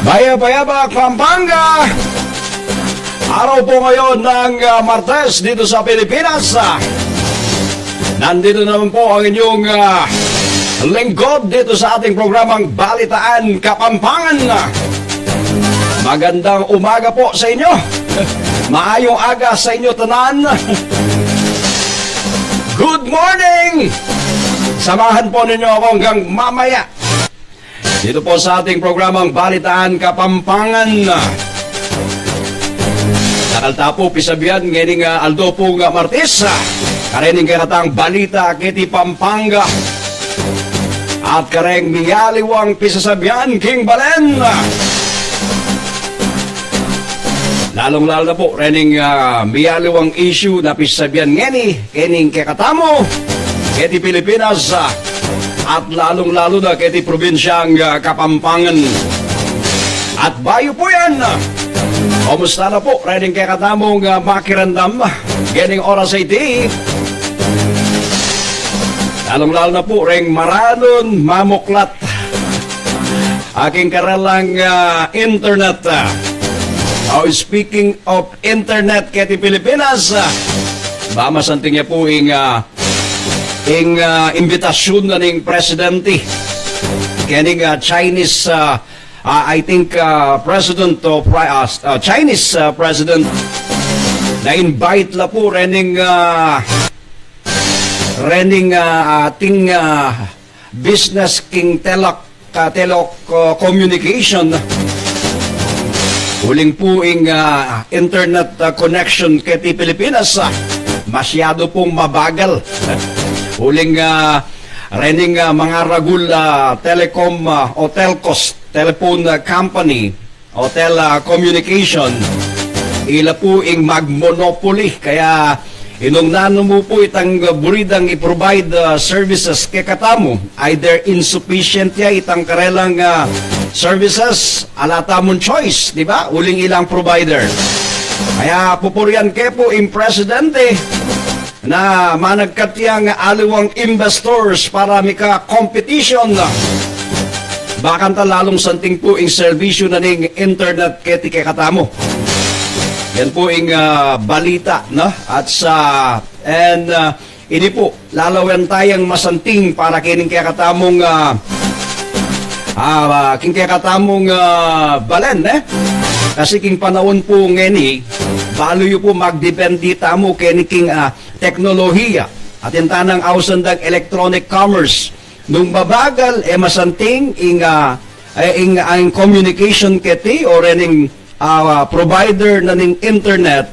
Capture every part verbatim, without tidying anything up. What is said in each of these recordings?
Mayap a yabak, Pampanga! Araw po ngayon ng, ah, Martes dito sa Pilipinas. Ah, nandito naman po ang inyong, ah, lingkod dito sa ating programang Balitaan Kapampangan. Magandang umaga po sa inyo. Maayong aga sa inyo tanan. Good morning! Samahan po ninyo ako hanggang mamaya dito po sa ating programang Balitaan Kapampangan. Dakal ta pu pisabian ngening, ah, aldo pung, ah, Martes, ah, karening kekatang balita keti Pampanga. At kareng miyaliwang pisasabian king balen. Lalong-lalo na pu rening, ah, miyaliwang issue na pisasabian ngeni kening kekatamu, keti Pilipinas, ah, at lalong-lalo na keti probinsyang, ah, Kapampangan. At bayu pu yan, ah, kumusta na pu rening kekatamung, ah, makiramdam kening oras a iti? Lalong-lalo na pu reng maranun mamuklat king karelang, ah, internet, ah. Oh, speaking of internet keti Pilipinas, ah, ba masanting ya pu ing, ah, ing, ah, imbitasyun na ning presidente kening, ah, Chinese, ah, ah, I think, ah, president o pri-, ah, s-, ah, Chinese, ah, president, na-invite la pu rening, ah, rening, ah, ating, ah, business king telok, ah, telok, ah, communication. Uling pu ing, ah, internet, ah, connection keti Pilipinas, ah, masyado pung mabagal. Uling, ah, rening, ah, mangaragul, ah, telecom, ah, o telcos, telephone, ah, company, o telecommunication, ila pu ing magmonopoly. Kaya nung nanu mu pu itang, uh, buri dang i-provide, uh, services kekatamu, either insufficient ya itang karelang, uh, services, ala tamung choice, di ba? Uling ilang provider. Kaya pupurian ke pu ing presidente na managkat yang aliwang investors para mika competition. Bakanta lalung santing pu ing serbisyu na ning internet keti kekatamu. Yan pu ing, ah, balita, no? At sa, and, ah, ini pu, lalawen tayang masanting para kening kekatamung, ah, ah, king kekatamung, ah, balen, eh? Kasi king panaun pu ngeni, balu yu pu magdepende tamu keni king, ah, teknolohiya. Atin tanang ausan dang electronic commerce. Nung mabagal, e masanting ing, ah, e, ing, ang communication keti o rening, ah, provider na ning internet,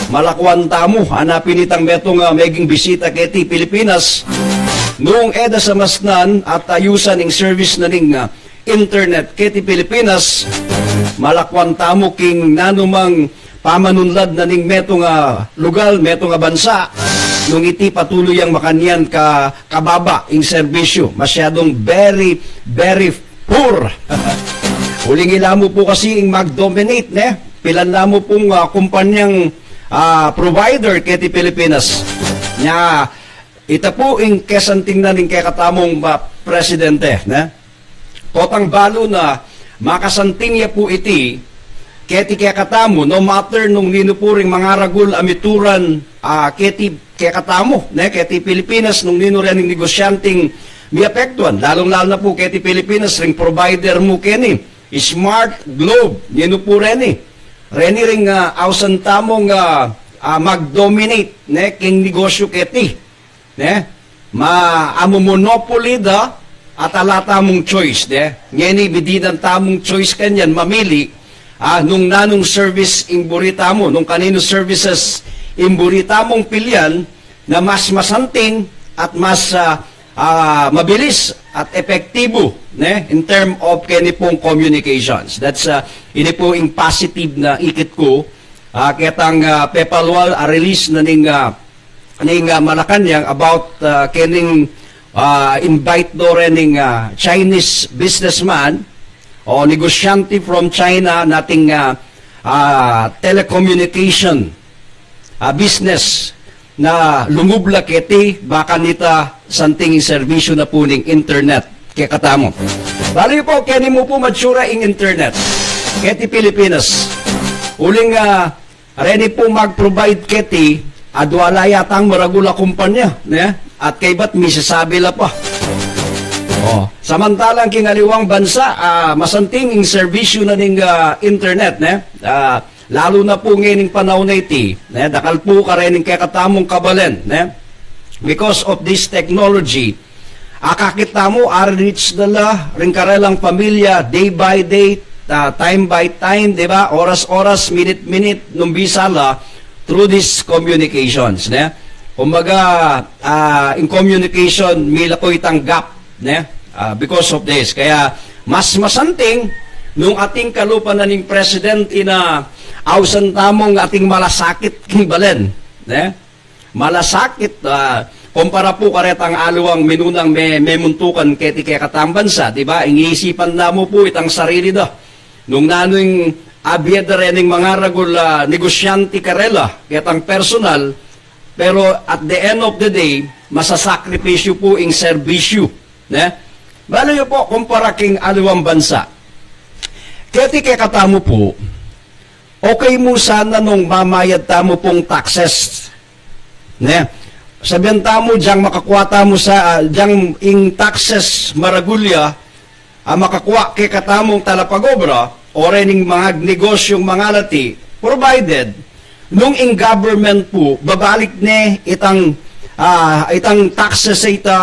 malakwan tamu, anapin itang metung, ah, meging bisita keti Pilipinas. Nung e da samasnan at ayusan ing service na ning, ah, internet keti Pilipinas, malakwan tamu king nanumang pamanunlad na ning metung a lugal, metung a bansa, nung iti patuloy yang makanyan ka, kababa ing serbisyu. Masyadung very, very poor. Uling ila mu pu kasi ing mag-dominate, ne? Pilan la mu pung, ah, kumpanyang, ah, provider keti Pilipinas. Nya, ita pu ing kesanting na ning kekatamung, ah, presidente, ne? Potang balu na makasanting ya pu iti keti kekatamu, no matter nung ninu pu ring mangaragul a mituran, ah, keti kekatamu, ne, keti Pilipinas, nung ninu rening negosyanting miapektuan, lalung-lalu na pu keti Pilipinas, ring provider mu keni, Smart, Globe, ninu pu reni. Reni ring, ah, ausan tamung, ah, ah, mag-dominate, ne, king negosyu keti. Ne? Ma-, amu monopoly da, at ala tamung choice, ne? Ngeni, midinan tamung choice kanyan, mamili, ah, nung nanung service ing buri tamu, nung kaninu services ing buri tamung pilian, na mas masanting at mas, ah, ah, mabilis at epektibo, ne? In term of keni pung communications. That's, ah, ini pu ing positive na ikit ku, ah, ketang, ah, pepalwal, ah, release na ning, ah, ning, ah, Malacañang about, ah, kening, ah, invite do rening, ah, Chinese businessman o negosyante from China na ating, ah, ah, telecommunication, ah, business na lungub la keti, bakanita santing ing serbisyu na pu ning internet kekatamu. Balu yu po, keni mu pu matsura ing internet keti Pilipinas. Uling, ah, reni pu mag-provide keti, adwa la yatang maragul a kumpanya, ne? At kaybat misasabi la pa. Oh, samantalang king aliwang bansa, ah, masanting ing serbisyu na ning, ah, internet, ne? Ah, lalu na pu ngening panaun a iti, ne? Dakal pu karening kekatamung kabalen, ne? Because of this technology, akakit tamu, a-reach da la ring karelang pamilya, day by day, ah, time by time, di ba? Oras-oras, minute-minute, nung bisa la, through these communications, ne? Kumbaga, ah, in communication, mila ko itang gap, ne? Ah, because of this. Kaya, mas masanting, nung ating kalupa na ning presidente na ausan tamung ating malasakit king balen, ne? Malasakit, ah, kumpara pu karetang aliwang minunang me-, memuntukan keti kekatang bansa, di ba? Ing isipan na mu pu itang sarili da. Nung nanu ing abie da rening mangaragul a negosyante karela, ketang personal, pero at the end of the day, masasakripisyu pu ing serbisyu, ne? Balu yu po, kumpara king aliwang bansa. Keti kekatamu pu, okay mu sana nung mamayad tamu pung taxes, ne? Sabian tamu, diang makakua tamu sa, ah, diang ing taxes maragul ya, ah, makakua kekatamung talapagobra, o rening manganegosyung mangalati, provided, nung ing government pu, babalik ne itang, ah, itang taxes a ita,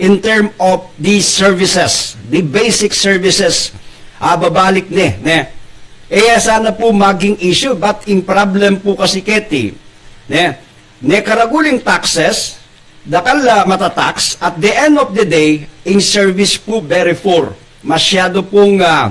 in term of the services, the basic services, ah, babalik ne, ne? E, ya sana pu maging issue, but ing problem pu kasi keti, ne? Ne karagul ing taxes, dakal la matatax, at the end of the day, ing service pu very poor. Masyadu pung, ah,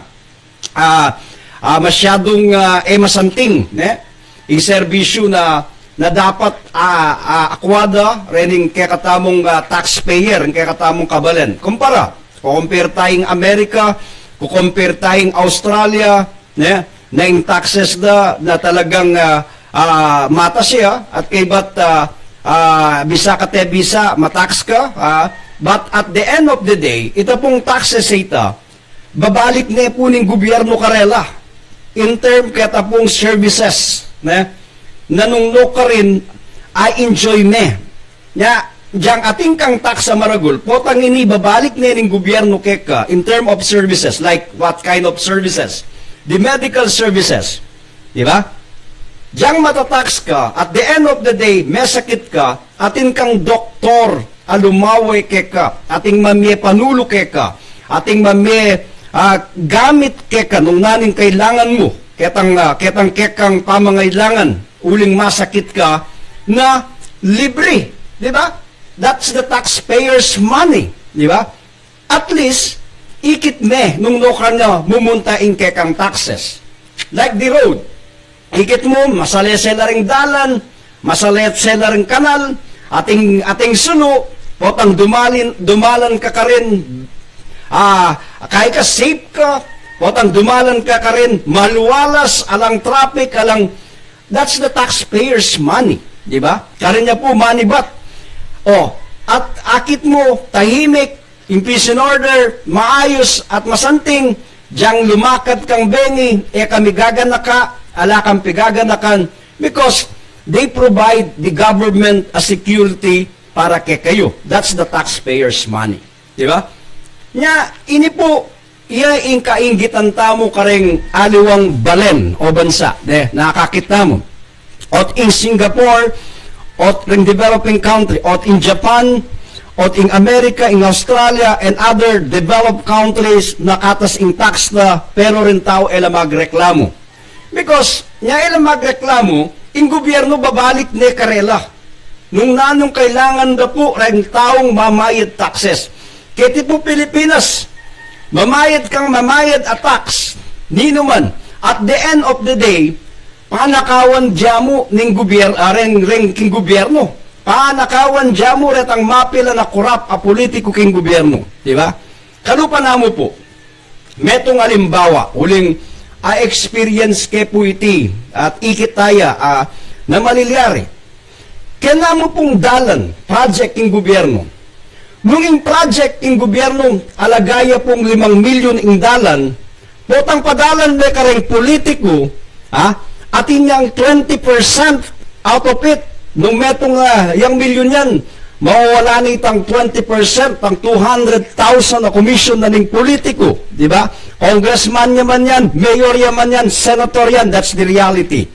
ah, ah, masyadung, ah, e masanting, ne? Ing serbisyu na, na dapat, ah, ah, akua da rening kekatamung, ah, taxpayer, ing kekatamung kabalen. Kumpara, kukompare tayung Amerika, kukompare tayung Australia, ne? Na ing taxes da, na talagang, ah, ah, matas ya, at kaybat, ah, ah, bisa ka te bisa, matax ka, ah, but at the end of the day, ita pung taxes a ita, babalik ne pu ning gubyernu karela, in term keta pung services, ne? Na nung nukarin, a-enjoy me. Nya, diang atin kang tax a maragul, potang ini babalik ne ning gubyernu keka, in term of services, like what kind of services? The medical services. Di ba? Diang matatax ka, at the end of the day, mesakit ka, atin kang doktor a lumawe keka, atin mamie panulu keka, atin mamie, ah, gamit keka nung nanu ing kailangan mu, ketang, ah, ketang kekang pamangailangan, uling masakit ka, na libre, di ba? That's the taxpayers' money, di ba? At least, ikit me nung nukarin na mumunta ing kekang taxes. Like the road. Ikit mu, masalese la ring dalan, masalese la ring kanal, atin, atin sulu, potang dumalin, dumalan ka karin, ah, kaya ka safe ka, potang dumalan ka karin, maluwalas, alang traffic, alang, that's the taxpayers' money, di ba? Karin ya pu manibat. O, at akit mu, tahimik, in peace and order, maayus at masanting, diang lumakad kang bengi, e ka migaganaka, ala kang pigaganakan, because they provide the government a security para kekayu. That's the taxpayers' money. Di ba? Nya, ini pu, iya ing kainggitan tamu kareng aliwang balen o bansa, ne, nakakit tamu. Ot in Singapore, ot in developing country, ot in Japan, ot in America, in Australia, and other developed countries, na katas ing tax da, pero ring tau e la magreklamu. Because, nya e la magreklamu, ing gubyernu babalik ne karela nung nanung kailangan da pu reng taung mamayad taxes. Keti pu Pilipinas, mamayad kang mamayad a tax, ninuman, at the end of the day, panakawan dia mu ning gubyer-, ah, reng, reng king gubyernu. Panakawan dia mu retang mapilan a kurap a pulitiku king gubyernu. Di ba? Kalupa namu pu. Metung alimbawa, uling a-experience ke pu iti, at ikit taya, ah, na malilyari. Kena mu pung dalan, project king gubyernu. Nung ing project ing gubyernu, alaga ya pung limang milyon ing dalan, potang padalan me kareng pulitiku, ha? Atin yang twenty percent out of it, nung metung, ah, yang milyon yan, mawawala na itang twenty percent, ang two hundred thousand a commission na ning pulitiku, di ba? Congressman ya man yan, mayor ya man yan, senator yan, that's the reality.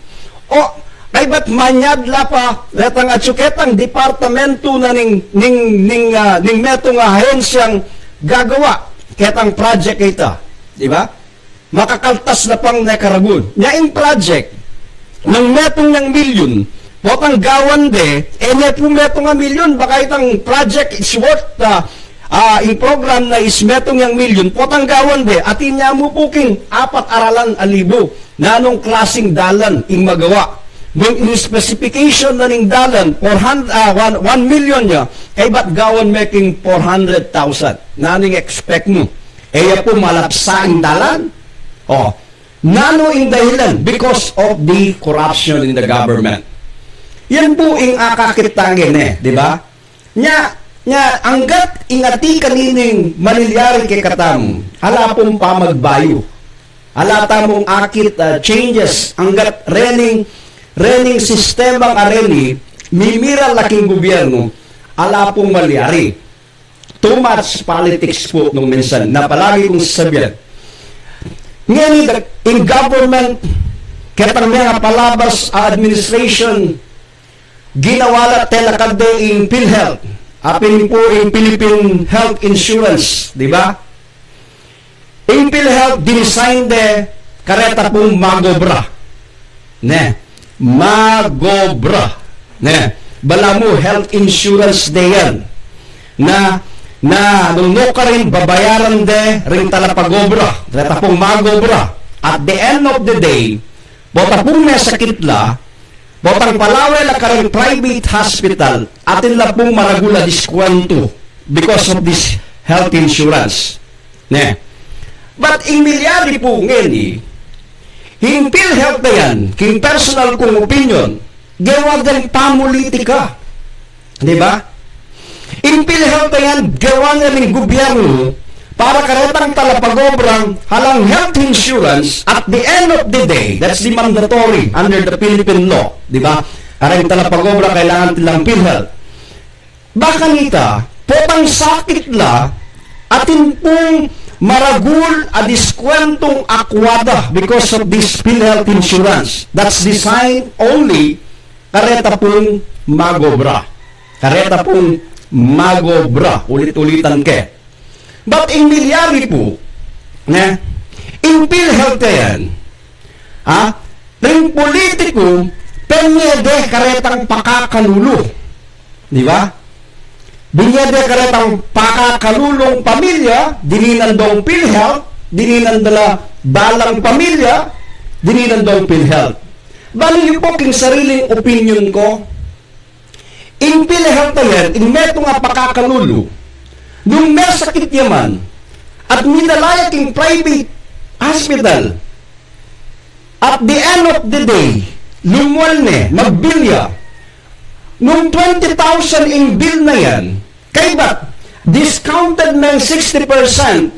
O, kaybat manyad la pa, retang atsu ketang departamento na ning, ning, ning, ah, ning metung ahensyang gagawa ketang project ita, di ba? Makakaltas na pang ne karagul. Nya ing project, nung metung yang milyon, potang gawan de, e ne pu metung a milyon, baka itang project is worth, ah, ah, ing program na is metung yang milyon, potang gawan de, atin ya mu pu king apat aralan a libu. Nanung klasing dalan ing magawa? Nung ing specification na ning dalan, four hundred, ah, one, one million ya, kaybat gawan me king four hundred thousand. Nanung expect mu? E ya pu malapsa ing dalan? O, nanu ing dahilan? Because of the corruption in the government. Yan pu ing akakit tang ine, di ba? Nya, nya, anggat ing atin kanining malilyari kekatamu, ala pung pamagbayu. Ala tamung akit, ah, changes, anggat rening, rening sistemang areni, mimiral la king gubyernu, ala pung malyari. Too much politics pu nung minsan, na palagi kung sasabian. Ngeni, in government, ketang mengapalabas a administration, ginawa la telakad de ing PhilHealth, a pin pu ing Philippine Health Insurance, di ba? Ing PhilHealth dinisign de kareta pung magobra. Ne, magobra. Ne, balamu health insurance de yan. Na, na, nung nukarin babayaran de ring talapagobra, kareta pung magobra. At the end of the day, bota pung mesakit la, botang palawe la kareng private hospital, atin la pung maragul a diskuwentu because of this health insurance. Ne? But ing milyari pu ngeni, ing PhilHealth na yan, king personal kung opinion, gewa deng pamulitika. Di ba? Ing PhilHealth na yan, gawa na ning gubyernu para karetang talapagobrang alang health insurance at the end of the day, that's the mandatory under the Philippine law, di ba? Kareng talapagobra kailangan tilang PhilHealth. Bakanita, potang sakit la, atin pung maragul a diskuwentung akwa da because of this PhilHealth insurance that's designed only kareta pung magobra. Kareta pung magobra. Ulit-ulitan ke. But ing milyari pu, ne? Ing PhilHealth yan, ha? Ring pulitiku, penye de karetang pakakalulu. Di ba? Binye de karetang pakakalulung pamilya, dininan dong PhilHealth, dininan da la balang pamilya, dininan dong PhilHealth. Balik yu pu king sariling opinion ku, ing PhilHealth a yan, ing metung a pakakalulu, nung mesakit ya man, at midala ya king private hospital, at the end of the day, lumual ne, magbil ya. Nung twenty thousand ing bil na yan, kaybat, discounted na ing sixty percent,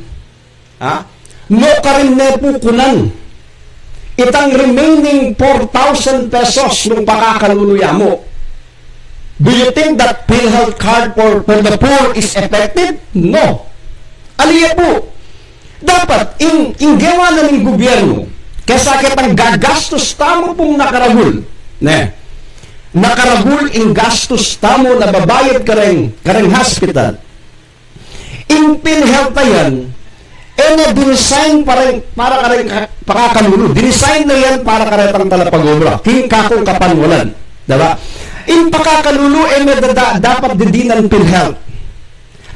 ha? Nukarin ne pu kunan itang remaining four thousand pesos nung pakakalulu ya mu? Do you think that PhilHealth card for, for the poor is effective? No. Ali ya pu, dapat ing, ing gewa na ning gubyernu, kesa ketang gagastus tamu pung nakaragul, ne? Nakaragul ing gastus tamu na babayad kareng, kareng hospital. Ing PhilHealth a yan, e ne dinisign para, para kareng ka-, pakakalulu. Dinisign na yan para karetang talapagobra. King kakung kapanwalan. Diba? Ing pakakalulu, e ne da-, da-, dapat didinan PhilHealth.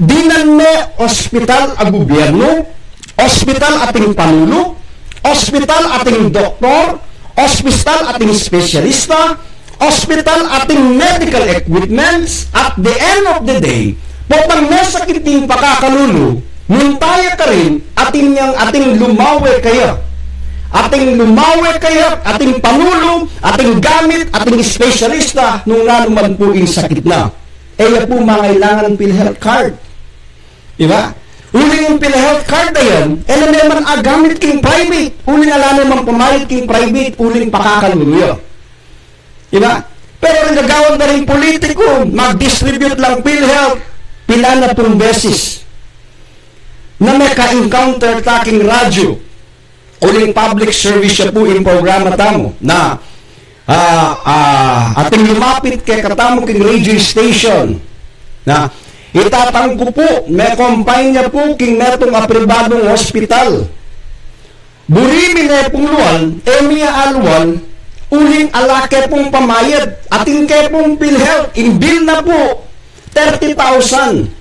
Dinan me ospital a gubyernu, ospital ating panulu, ospital ating doktor, ospital ating espesyalista, ospital ating medical equipments. At the end of the day, potang mesakit ing pakakalulu, munta ya karin, atin yang ating lumawe kaya. Ating lumawe kaya, ating panulu, ating gamit, ating espesyalista, nung nanu man pu ing sakit na. E ya pu mangailangan PhilHealth card. Di ba? Uling ing PhilHealth card na yan, e na ne man agamit king private. Uling ala ne mang pamayad king private, uling pakakalulu ya. Di ba? Pero ing gagawan da ring politiku, mag-distribute lang PhilHealth, pila na pung beses na meka-encounter ta king radyo, uling public service ya pu ing programa tamu, na, ah, ah, ating lumapit kekatamu king radio station, na itatang ku pu, mekumpanya pu king metung a pribadung hospital. Buri mi ne pung lual, e mi alual, uling ala ke pung pamayad, atin ke pung PhilHealth, ing bill na pu, thirty thousand.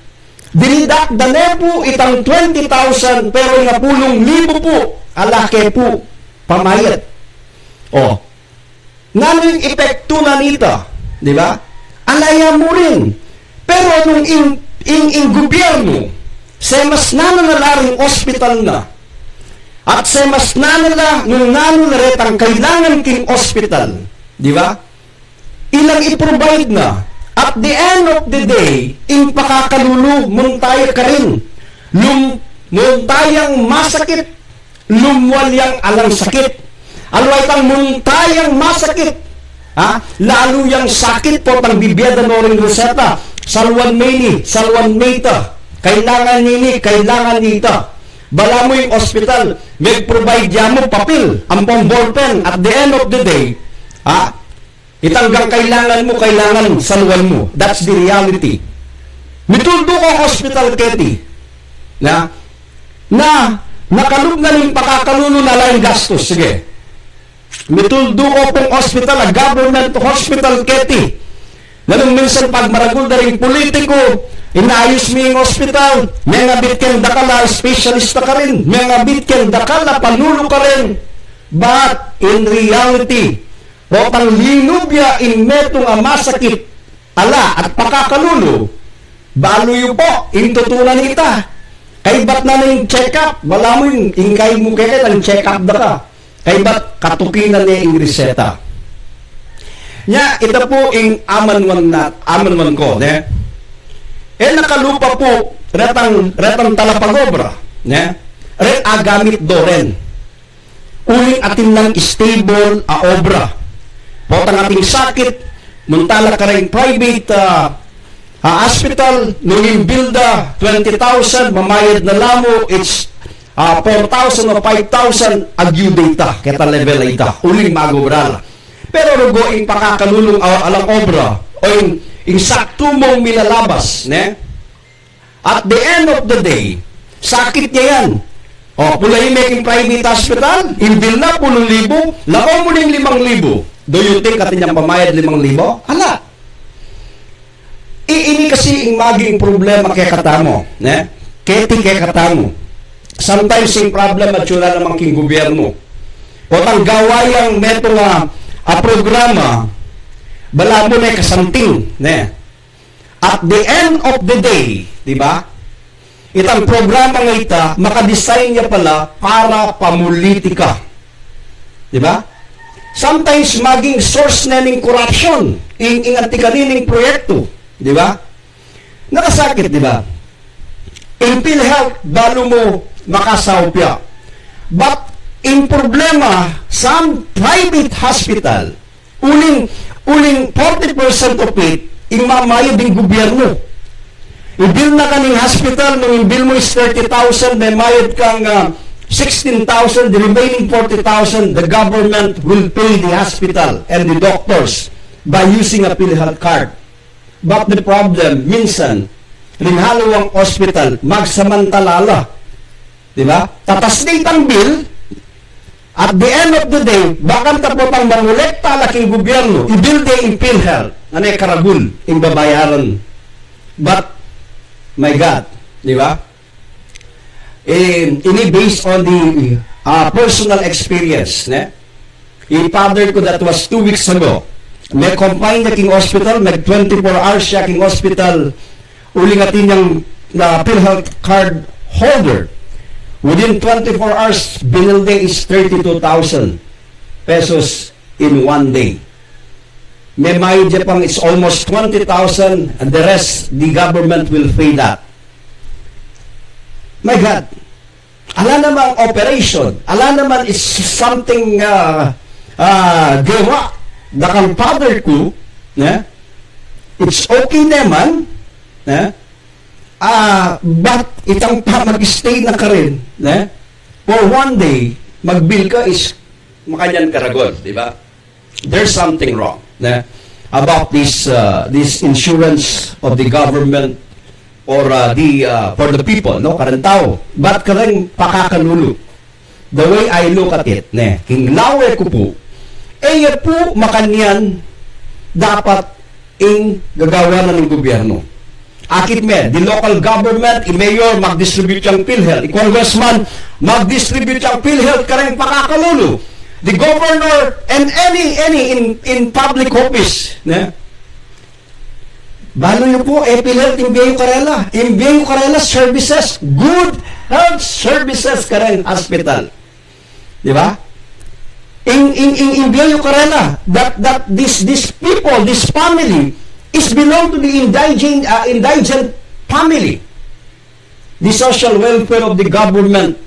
Dinidak da ne pu itang twenty thousand, pero ing apulung libu pu, ala ke pu pamayad. O, nanu ing epektu na nita, di ba? Ala ya mu rin. Pero nung ing, ing, ing gubyernu, semasnan na la ring ospital na, at semasnan na la nung nanu na retang kailangan king ospital, di ba? Ilang i-provide na. At the end of the day, ing pakakalulu, munta ya karin. Lum-, munta yang masakit, lumwal yang alang sakit. Aliwa itang munta yang masakit, ha? Lalu yang sakit, potang bibye da no ring reseta. Saluan me ini, saluan me ita. Kailangan ini, kailangan ita. Balamu ing ospital, meg-provide ya mu papil ampong ballpen. At the end of the day, ha? Itang kailangan mu, kailangan saluan mu. That's the reality. Mituldu kung ospital keti, na, na, nakalub na ning pakakalulu na ala ing gastus. Sige. Mituldu ku pung ospital, a government hospital keti, na nung minsan pagmaragul da ring pulitiku, inayus mi ing ospital, mengabit keng dakal a espesyalista karin, mengabit keng dakal a panulu karin. But in reality, potang linub ya ing metung a masakit, ala at pakakalulu, balu yu pu ing tutunan ita. Kaybat na ning check-up, balamu ing, ing kaybat mu kekaybat ing check-up da ka. Kaybat katuki na ne ing reseta. Nya, ita pu ing amanuan na, amanuan ku, ne? E na kalupa pu retang, retang talapagobra, ne? Ret agamit do ren. Uling atin lang stable a obra. Potang atin sakit, munta la kareng private, ah, ah, hospital, nung ing bill da twenty thousand, mamayad na la mu, it's, ah, four thousand o five thousand, agyu da ita, keta level a ita, uling mag-obra la. Pero rugu ing pakakalulung a-, alang obra, o ing, ing saktu mung milalabas, ne? At the end of the day, sakit ya yan. O, pulayi me king private hospital, ing bill na pulung libu, laku mu ning limang libu. Do you think atin yang pamayad limang libu? Ala. I-, ini kasi ing maging problema kekatamu, ne? Keti kekatamu. Sometimes ing problema atiu la naman king gubyernu. Potang gawa yang metung a, a programa, balamu ne kasanting, ne? At the end of the day, di ba? Itang programa nga ita, makadesign ya pala para pamulitika. Di ba? Sometimes, maging source na ning corruption, ing, ing anti kanining proyektu. Di ba? Nakasakit, di ba? Ing PhilHealth, balu mu makasaup ya. But, ing problema, some private hospital, uling, uling forty percent of it, ing mamayad ing gubyernu. Ibil na ka ning hospital, nung ibil mu is thirty thousand, memayad kang, ah, sixteen thousand, the remaining forty thousand, the government will pay the hospital and the doctors by using a PhilHealth card. But the problem, minsan, ring haliwang hospital, magsamantala la. Di ba? Tatas na itang bill, at the end of the day, bakanta potang mangolekta la king gubyernu, ibil de ing PhilHealth, na ne karagul ing babayaran. But, my God, di ba? Eh, ini based on the, uh, personal experience, ne? I-father ku, that was two weeks ago. Me-confine ya king hospital, me twenty-four hours ya king hospital, uling atin yang, uh, PhilHealth card holder. Within twenty-four hours, binil de is thirty-two thousand pesos in one day. Memayad ya pang, it's almost twenty thousand, and the rest, the government will pay that. My God, ala naman operation, ala naman is something, ah, ah, gewa da kang father ku, ne? It's okay naman, ne? Ah, but itang pamag-stay na karin, ne? For one day, mag-bill ka is makanyan ka ragul, di ba? There's something wrong, ne? About this, uh, this insurance of the government or, uh, the, uh, for the people, no? Kareng tau. Ba't kareng pakakalulu? The way I look at it, ne? King lawe ku pu, e ya pu makanyan dapat ing gagawan na ning gobyerno. Akit me, the local government, i mayor, mag-distribute yang PhilHealth, i congressman, mag-distribute yang PhilHealth kareng pakakalulu, the governor, and any, any in, in public office, ne? Balu yu pu, e PhilHealth ing bie yu karela, ing bie yu karela services, good health services kareng hospital. Di ba? Ing, ing, ing, ing bie yu karela, that, that this, this people, this family, is belong to the indigent, uh, indigent family. The social welfare of the government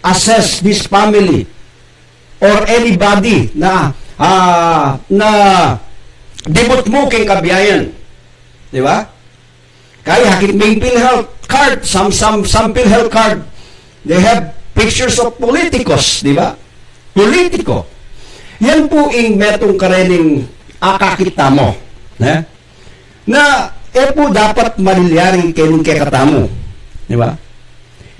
assess this family or anybody na, ah, na dimut mu king kabiayan. Di ba? Kaya akit me ing PhilHealth card, some, some, some PhilHealth card, they have pictures of politicos, di ba? Politiko. Yan pu ing metung karening akakit tamu, ne? Na e pu dapat malilyaring kening kekatamu, di ba?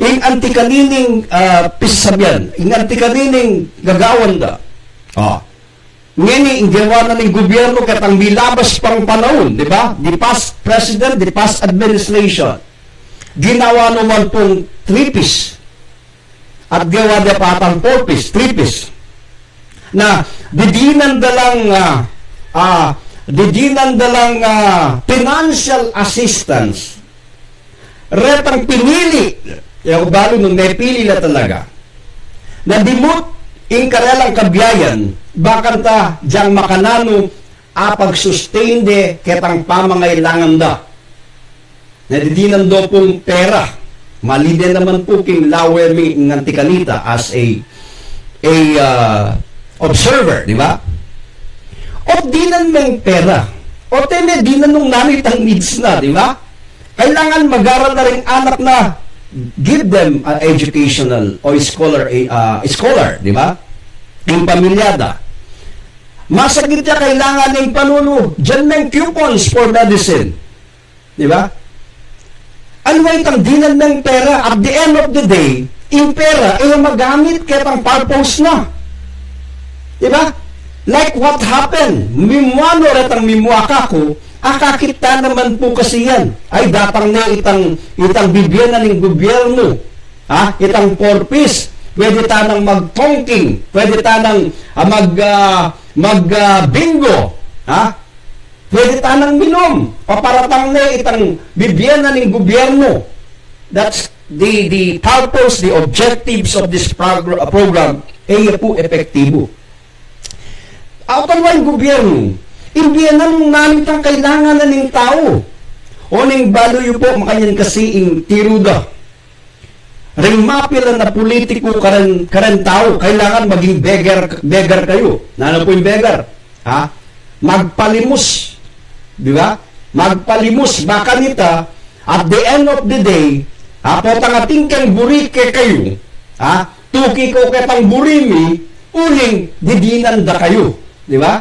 Ing anti kanining, ah, pisasabian, ing anti kanining gagawan da. O. Ngeni, ing gewa na ning gobyerno ketang milabas pang panaun, di ba? The past president, the past administration, ginawa na man pung three Ps. At gewa da pa tang four Ps, three Ps. Na, didinan da lang, ah, ah, didinan da lang, ah, financial assistance. Retang pinili, e ku balu nung mepili la talaga, na dimut ing karelang kabiayan, bakanta dyang makananu a pag-sustain de ketang pamangailangan da. Na didinan do pung pera. Mali de naman pu king lawe mi ing anti kanita as a, a, ah, observer, di ba? Ot dinan meng pera. Ot e me dinan nung nanu itang needs na, di ba? Kailangan mag-aral na ring anak na, give them an educational o scholar, ah, scholar, di ba? Ing pamilya da. Masakit ya, kailangan ning panulu, dyan meng coupons for medicine. Di ba? Anu itang dinan meng pera, at the end of the day, ing pera, e magamit ketang purpose na. Di ba? Like what happened, mimua no retang mimua kaku, akakit ta naman pu kasi yan. Ay, datang ne itang, itang bibie na ning gobyerno. Ha? Itang four Ps, pwede tanang magtongking, pwede tanang, ah, mag, ah, mag, ah, bingo. Ha? Pwede tanang minum, paparatang ne itang bibie na ning gobyerno. That's the, the purpose, the objectives of this progr-, uh, program, e ya pu epektibu. Awa ing gobyerno, ing bie na nung nanu itang kailangan na ning tau. O ning balu yu pu, makanyan kasi ing tiru da. Ring mapilan a pulitiku karen, karen tau, kailangan maging beggar, beggar kayu. Nanu pu ing beggar? Ha? Magpalimus. Di ba? Magpalimus. Bakanita, at the end of the day, ha, potang atin keng buri kekayu, ha, tuki ku ketang buri mi, uling didinan da kayu. Di ba?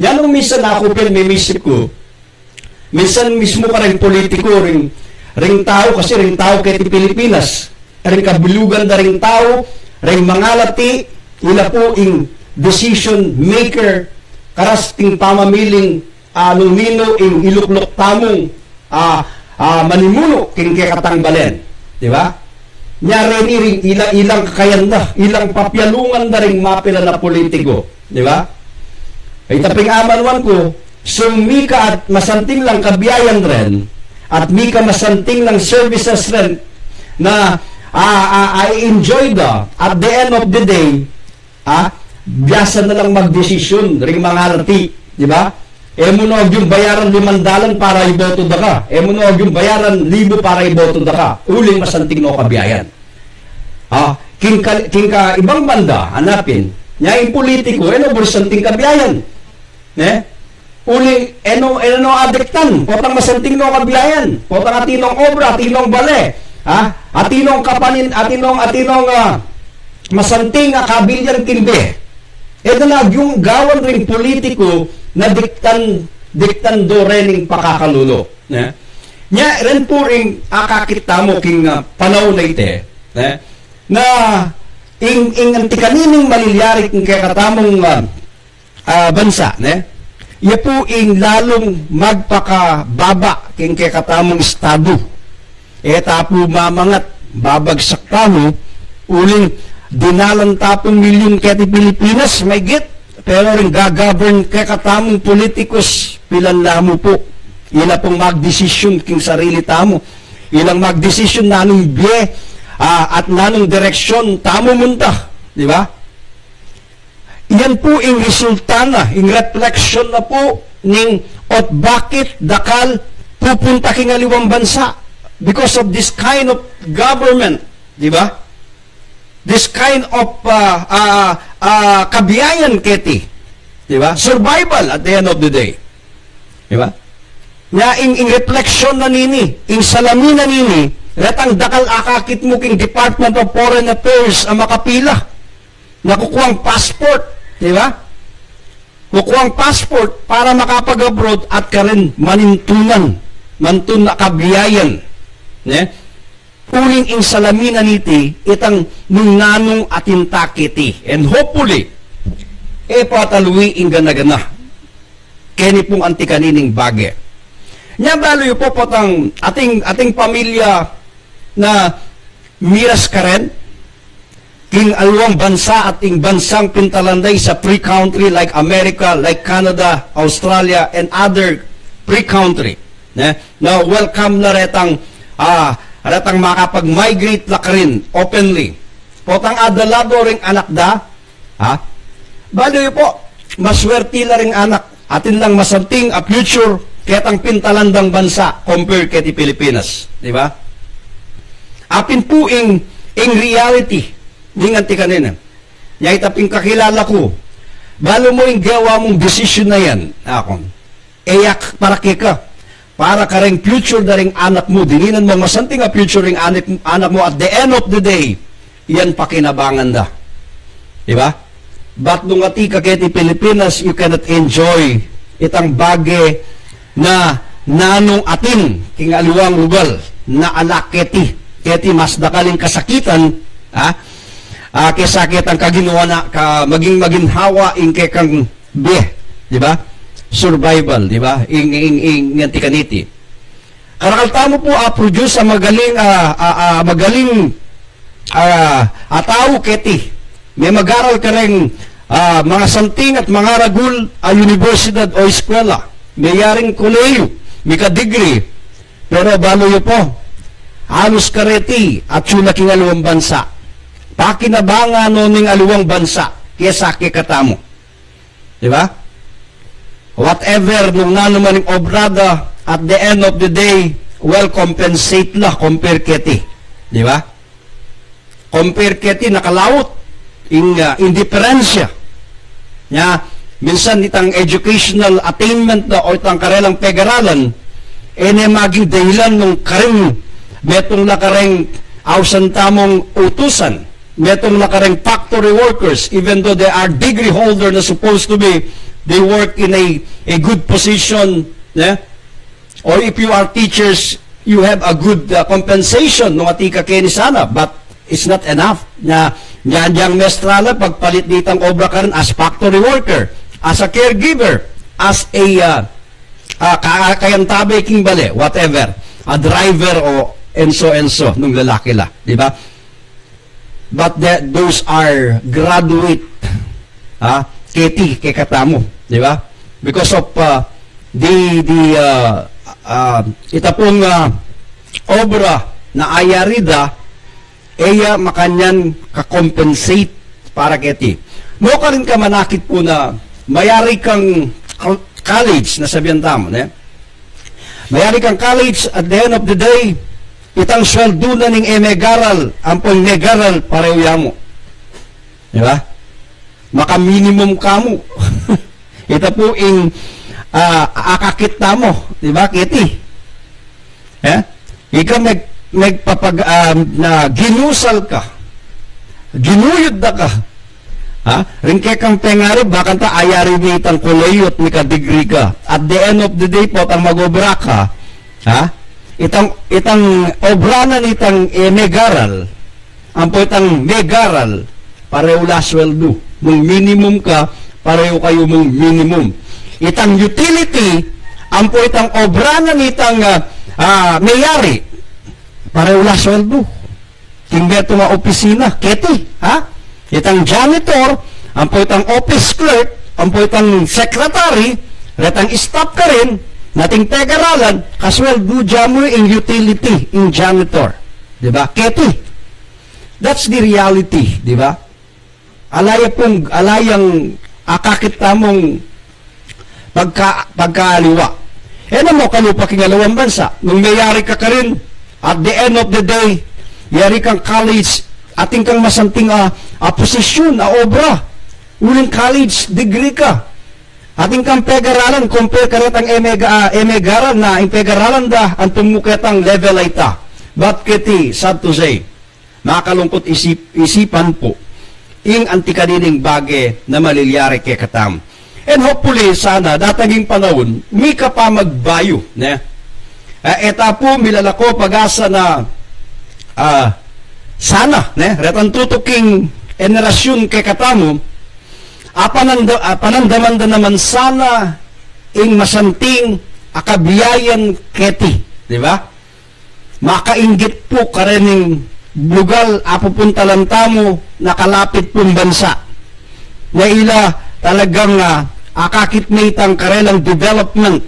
Yan ing minsan aku pin mimisip ku. Minsan mismu kareng pulitiku, ring, ring tau, kasi ring tau keti Pilipinas, ring kabilugan da ring tau, ring mangalati, ila pu ing decision maker, karas ing pamamiling, ah, nung ninu ing ilukluk tamung, ah, ah, manimunu king kekatang balen. Di ba? Nya reni ring ila, ilang kakayan da, ilang papialungan da ring mapilan a pulitiku. Di ba? Ita pin ing amanuan ku, sumika at masanting lang kabiayan ren, at mika masanting lang services ren, na, ah, ah, i-enjoy da, at the end of the day, ah, biasa na lang magdesisyon ring mangalati, di ba? E mu no agyung bayaran limandalan para iboto da ka. E mu no agyung bayaran libu para iboto da ka. Uling masanting no kabiayan. Ah, king ka, king ka ibang banda, hanapin, nya ing pulitiku, e no bursanting kabiayan. Ne? Uling, e no, e no adiktan, potang masanting no kabiayan, potang atin nong obra, atin nong bale, ha? Atin nong kapanin, atin nong, atin nong, ah, masanting a kabilyan king bie. E da na agyung gawan ring pulitiku na diktan, diktan do rening pakakalulu. Ne? Nya, ren pu ring akakit tamu king, ah, panaun a iti, ne? Na ing, ing anti kanining malilyari king kekatamung, ah, ah, bansa, ne? Iya pu ing lalung magpakababa king kekatamung estadu. E ta pu mamangat, babagsak tamu, uling dinalan ta pung milyun keti Pilipinas, maygit, pero ring ga-govern kekatamung pulitikus, pilan la mu pu. Ila pung magdesisyon king sarili tamu. Ilang magdesisyon nanung bie, ah, at nanung direksyon tamu munta, di ba? Iyan pu ing resulta na, ing reflection na pu ning ot bakit dakal pupunta king aliwang bansa because of this kind of government, di ba? This kind of, ah, ah, ah, kabiayan keti, di ba? Survival at the end of the day, di ba? Nya ing, ing reflection na nini, ing salamin na nini, retang dakal akakit mu king Department of Foreign Affairs a makapila. Na kukuang passport, di ba? Kukuang passport para makapag-abroad at karin manintunan, mantun a kabiayan. Ne? Uling ing salamin na niti, itang nung nanung atin ta keti. And hopefully, e patalui ing gana-gana keni pung anti kanining bage. Nya balu yu pu potang ating, ating pamilya na miras karen, king aliwang bansa at ing bansang pintalan da is a free country like America, like Canada, Australia, and other free country. Ne? Na welcome na retang, ah, retang makapag-migrate la karin openly. Potang adala do ring anak da, ha? Balu yu pu, maswerti la ring anak. Atin lang masanting a future ketang pintalan dang bansa compare keti Pilipinas, di ba? Apin pu ing, ing reality ning anti kanini. Nya ita pin kakilala ku, balu mu ing gewa mung desisyon na yan, akun. E ya para keka, para kareng future da ring anak mu, dininan mung masanting a future ring anak, anak mu at the end of the day, yan pakinabangan da. Di ba? But nung atin ka keti Pilipinas, you cannot enjoy itang bage na nanung atin king aliwang lugal na ala keti. Keti mas dakal ing kasakitan, ha? Ah, kesa ketang kaginhawa na, ka, maging maginhawa ing kekang bie, di ba? Survival, di ba? Ing, ing, ing, ing anti kaniti. Karakal tamu pu a-produce a magaling, a, a, a, magaling, a, a tau keti. Me mag-aral kareng, a, mangasanting at mangaragul a universidad o eskwela. Meyaring kolehiyu, mika-degree. Pero balu yu pu, halus kareti atsu na king aliwang bansa. Pakinabangan no ning aliwang bansa kesa kekatamu. Di ba? Whatever, nung nanu man ing obra da, at the end of the day, well, compensate la, compare keti. Di ba? Compare keti, nakalaut, ing, ah, indiperensya. Nya, minsan itang educational attainment da o itang karelang pegaralan, e ne maging dahilan nung karin, metung la kareng ausan tamung utusan. Metung la kareng factory workers, even though they are degree holder na supposed to be, they work in a, a good position, ne? Or if you are teachers, you have a good, uh, compensation, nung atin ka keni sana, but it's not enough. Nya, nya, yang mestra la, pagpalit ditang obra karin as factory worker, as a caregiver, as a, uh, uh, ka-, kayantabe king bale, whatever, a driver o and so and so, nung lalaki la, di ba? But the, those are graduate, ha? Keti, kekatamu, di ba? Because of, uh, the, the, uh, uh, ita pung, uh, obra na ayari da, e ya makanyan ka-compensate para keti. Nukarin ka manakit pu na mayari kang, college, nasabian tamu, ne? Mayari kang college, at the end of the day, itang sweldu na ning e megaral, ampo ing megaral, parehu ya mu. Di ba? Maka-minimum ka mu. Ita pu ing, ah, akakit tamu, di ba? Keti. Eh? Ika meg-, megpapag-, ah, na ginusal ka. Ginuyud da ka. Ha? Ring kekang pengari, bakanta ayari ne itang kolehiyu at mika-degree ka. At the end of the day, potang mag-obra ka, ha? Itang, itang obra na nitang, eh, megaral, ampo itang megaral, parehu la sweldu. Mung minimum ka, parehu kayu mung minimum. Itang utility, ampo itang obra na nitang, ah, ah, meyari, parehu la sweldu. King metung a opisina, keti, ha? Itang janitor, ampo itang office clerk, ampo itang secretary, retang staff karin, na ating pegaralan, kasweldu da mu ing utility, ing janitor. Di ba? Keti. That's the reality, di ba? Ala ya pung, ala yang akakit tamung pagka-, pagkaaliwa. E na mu kalupa king aliwang bansa. Nung meyari ka karin, at the end of the day, yari kang college, atin kang masanting a, a posisyun, a obra. Uling college degree ka. Atin kang pegaralan, compare karetang e mega-, ah, e megaral na, ing pegaralan da, antung mu ketang level a ita. But keti, sad to say, makalungkut isip-, isipan pu ing anti kanining bage na malilyari kekatamu. And hopefully, sana, datang ing panaun, mika pa magbayu, ne? Ah, e ta pu milalako pag-asa na, ah, sana, ne? Retang tutuking henerasyun kekatamu, ah, pananda-, ah, panandaman da naman sana ing masanting a kabiayan keti, di ba? Makainggit pu karening lugal a pupuntalan tamu na kalapit pung bansa. Na ila talagang, ah, akakit me itang karelang development,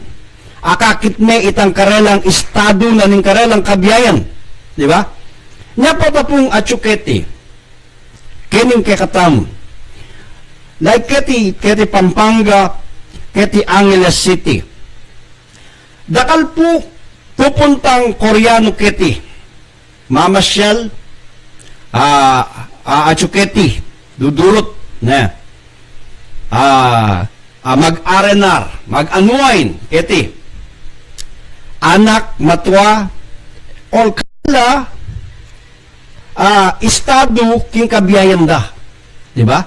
akakit me itang karelang estadu na ning karelang kabiayan. Di ba? Nya pota pung atyu keti, kening kekatamu. Like keti, keti Pampanga, keti Angeles City. Dakal pu pupuntang Koreano keti. Mamasyal, ah, ah, atyu keti, dudurut, ne? Ah, ah, mag-R and R, mag-unwind, keti. Anak, matwa, all kala, ah, estadu king kabiayan da. Di ba?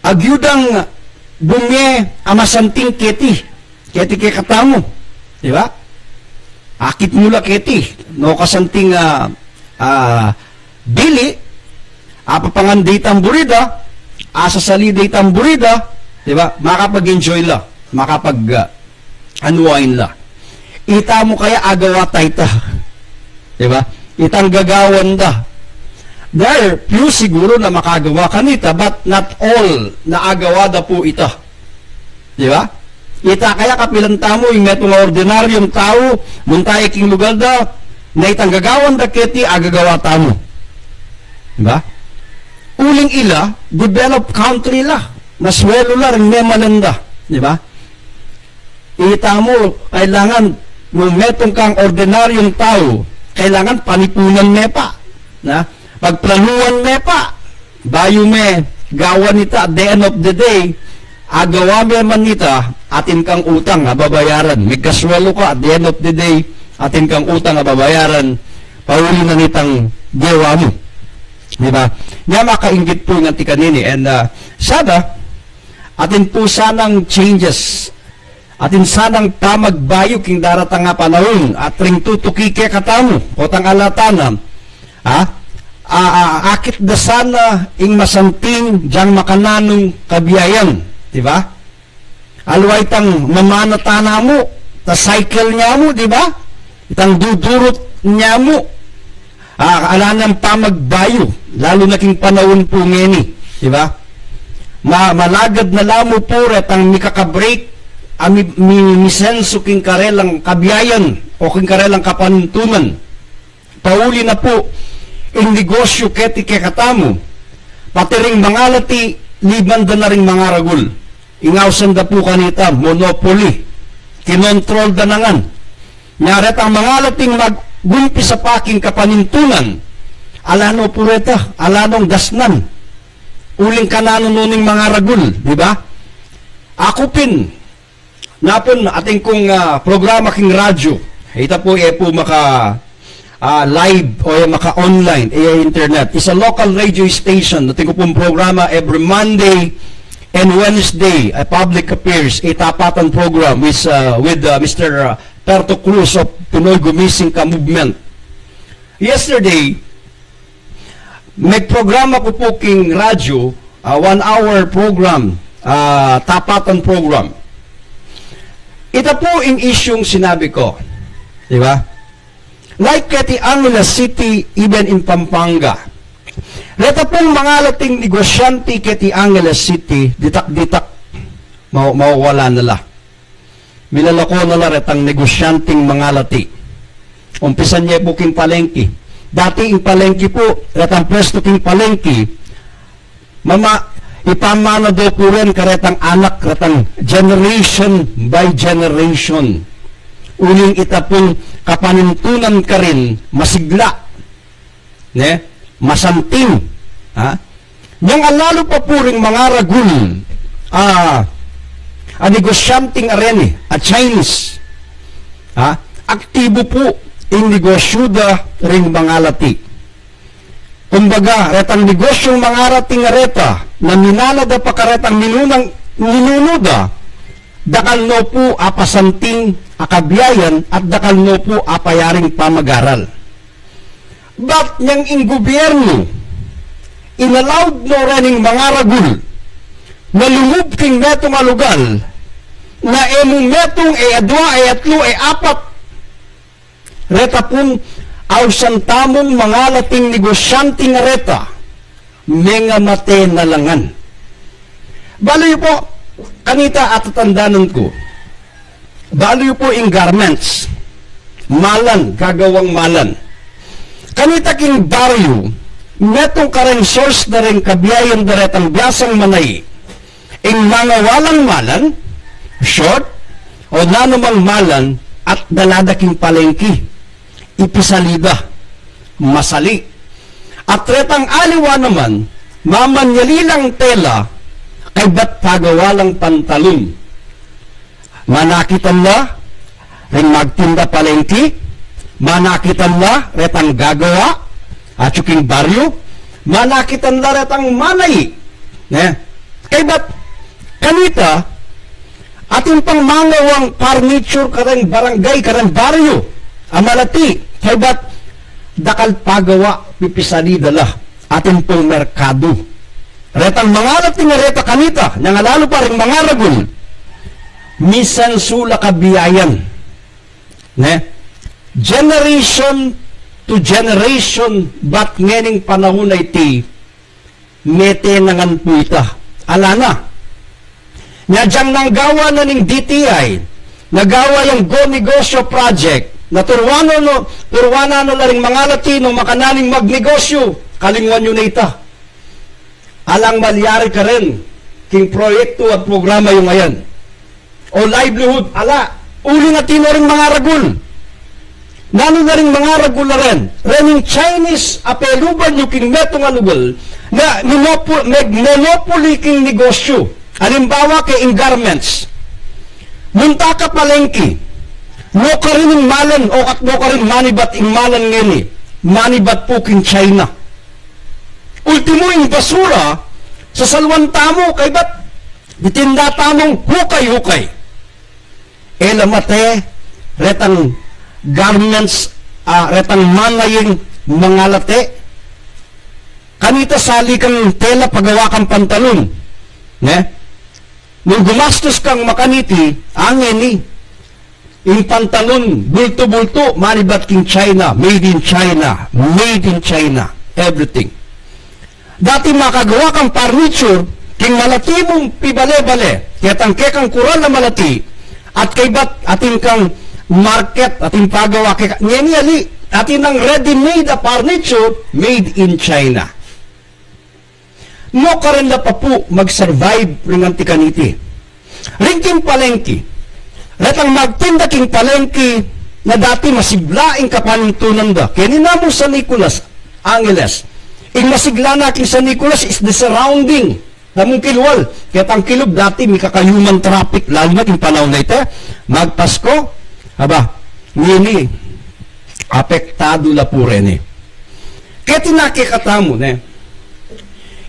Agyu dang bumie a masanting keti, keti kekatamu, di ba? Akit mu la keti, no kasanting, ah, ah, bili, apapangan da itang buri da, asasali da itang buri da, di ba? Makapag-enjoy la, makapag, ah, unwind la. Ita mu kaya agawa ta ita. Di ba? Itang gagawan da. There, few siguru na makagawa kanita, but not all na agawa da pu ita. Di ba? Ita kaya kapilan tamu, ing metung a ordinaryung tau, munta ya king lugal da, na itang gagawan da keti, agagawa tamu. Di ba? Uling ila, developed country la, na swelu la ring memalan da. Di ba? Ita mu, kailangan, nung metung kang ordinaryung tau, kailangan panipunan me pa, na? Pagplanuan me pa, bayu me gawan ita, at the end of the day, agawa me man ita, atin kang utang a babayaran. Migkaswelu ka, at the end of the day, atin kang utang a babayaran, pauli na nitang gewa mu. Di ba? Nya makainggit pu ing anti kanini. And, ah, sana, atin pu sanang changes. Atin sanang pamagbayu king daratang a panaun, at ring tutuki kekatamu, potang ala tana, ha? A, a, akit da sana ing masanting dang makananung kabiayan, di ba? Aliwa itang mamana tana mu, ta cycle nya mu, di ba? Itang dudurut nya mu, ah, ala nang pamagbayu, lalu na king panaun pu ngeni, di ba? Ma-, malagad na la mu pu retang mikaka-break, a mi-, mi-, misensu king karelang kabiayan o king karelang kapanuntunan. Pauli na pu ing negosyu keti kekatamu, pati ring mangalati, liban da na ring mangaragul. Ing ausan da pu kanita, monopoly. Kinontrol da na ngan. Nya retang mangalating magumpisa pa king kapanintunan, ala no pu reta, ala nong dasnan. Uling kananu no ning mangaragul, di ba? Aku pin, napun atin kung, ah, programa king radyo. Ita pu, e pu maka, ah, live o e maka-online, e internet. It's a local radio station. Atin ku pung programa every Monday and Wednesday, a public affairs, a tapatan program with, ah, with, ah, Mister, ah, Perto Cruz of Pinoy Gumising Ka Movement. Yesterday, may programa ku pu king radyo, ah, one hour program, ah, tapatan program. Ita pu ing isyung sinabi ku, di ba? Like keti Angeles City, even in Pampanga. Reta pung mangalating negosyante keti Angeles City, ditak-ditak, mau-, mawawala na la. Milalako na la retang negosyanteng mangalati. Umpisan ye pu king palengke. Dati ing palengke pu, retang pwestu king palengke, mama, ipamana do pu ren karetang anak, retang generation by generation. Uling ita pung kapanintunan karin, masigla. Ne? Masanting. Ha? Nyang alalu pa pu ring mangaragul, ah, a negosyanteng areni, a Chinese. Ha? Aktibu pu ing negosyu da ring mangalati. Kumbaga, retang negosyung mangalati ngareta, na minana da pa karetang minunang, minunu da, dakal no pu a pasanting a kabiayan at dakal no pu a payaring pamagaral. Bat nyang ing gubyernu, inalawd no rening mangaragul na lungub king metung a lugal, na e mu metung, e adua, e atlu, e apat. Reta pung ausan tamung mangalating negosyante ngareta, mengamate na la ngan. Balu yu pu, kanita atatandanan ku. Balu yu pu ing garments. Malan, gagawang malan. Kanita king baryu, metung kareng source da reng kabiayan da retang biasang manai. Ing mangawalang malan, short, o nanumang malan, at dala da king palengke. Ipisali da, masali. At retang aliwa naman, mamanyali lang tela, kaybat pagawa lang pantalon. Manakitan la ring magtinda palengke, manakitan la retang gagawa, atyu king baryu, manakitan la retang manai. Ne? Kaybat, kanita, atin pang mangawang furniture kareng barangay, kareng baryu a malati, kaybat dakal pagawa, pipisali da la, atin pung merkadu. Retang mangalati ngareta kanita, nyang alalu pa ring mangaragul, misan su la kabiayan. Ne? Generation to generation, bat ngening panahun a iti, mete na ngan pu ita. Ala na. Nya dyang nanggawa na ning D T I, nagawa yang Go Negosyo Project, na turuan no, turuan no la ring mangalati no makananu ing magnegosyo, kalingwan yu na ita. Alang malyari karen king proyektu at programa yung ayan. O livelihood, ala, uling atin no ring mangaragul. Nanu na ring mangaragul a ren, rening Chinese a peluban yu king metung a lugal, na minopo-, meg-, monopoly king negosyu. Alimbawa ke ing garments. Munta ka palengke, nukarin ing malan, o at nukarin manibat ing malan ngeni, manibat pu king China. Ultimu ing basura, sasalwan tamu, kaybat, ditinda tamung hukay-hukay. E la mate, retang garments, ah, retang manai ing mangalate. Kanita sali kang tela pagawa kang pantalon. Ne? Nung gumastus kang makaniti, ngeni, ing pantalon, bultu-bultu, manibat king China, made in China, made in China, everything. Dati makagawa kang furniture, king malati mung pibale-bale, ketang kekang kural a malati, at kaybat atin kang market, atin pagawa keka, ngeni ali, atin nang ready-made a furniture, made in China. Nukarin la pa pu mag-survive ring anti kaniti. Ring king palengke. Retang magtinda king palengke na dati masigla ing kapanintunan da. Keni namung San Nicolas, Angeles. Ing masigla na king San Nicolas is the surrounding. Namung kilwal. Ketang kilub dati mika ka human traffic, lalu na king panaun a ita. Magpasko, aba, ngeni, apektadu la pu reni. Keti na kekatamu, ne?